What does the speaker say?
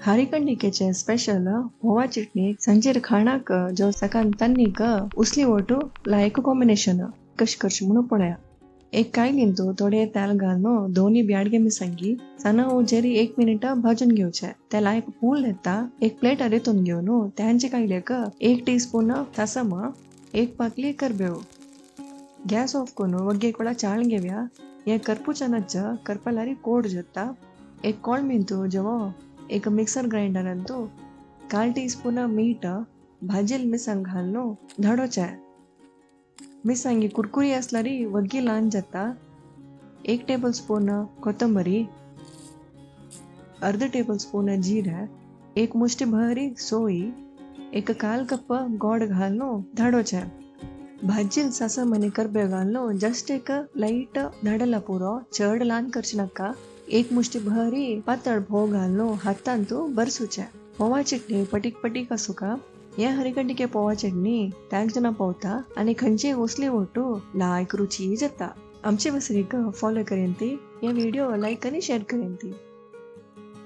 हरिकंडिकेचे special Pova चटणी संजेर खाणाक जो सकाळ तन्नीक उसली ओटू लायक कॉम्बिनेशन कश करचें म्हणून पळया. एक कायलींतू थोडे तेल घालून दोनी ब्याडगे मिरसांगी सना उजेरी 1 मिनिट भाजून घेवचे. ते लायक फूल येता एक प्लेट रितून घेवन त्यांचे कायलेक 1 टीस्पून सासम 1 पाकली करबेव. गॅस ऑफ करून वग्गे कोडा चाळण घेवया. हे करपूचनच करपलारी कोड जाता. एक कोळमींतू जेवो एक मिक्सर ग्राइंडरांतू 1/4 टीस्पून मीठ भाजेल मिरसांग घालून धाडोचे. मिरसांगी कुरकुरी असल्यारी वग्गी ल्हान जाता. 1 टेबल स्पून कोथंबरी, अर्ध टेबल स्पून जिरा, 1 मुष्टी भरी सोई, 1/4 कप गोड घालून धाडोचे. भाजील सासम आनी करबेव घालून जस्ट एक लायट धाडला पुरो, चड ल्हान करचें नाका. 1 मुष्टी भरी पातळ भोव घालून हातान तूं बरसुचें. पोवा चटणी पटीक पटीक आसूका. हे हरिकंडिके पोवा चटणी त्याग जाणां पोवता आनी खंयचीय उसली ओटू लायक रुची जाता. आमचे वसरीक फॉलो करेन ती हे व्हिडिओ लायक आनी शेअर करेन ती.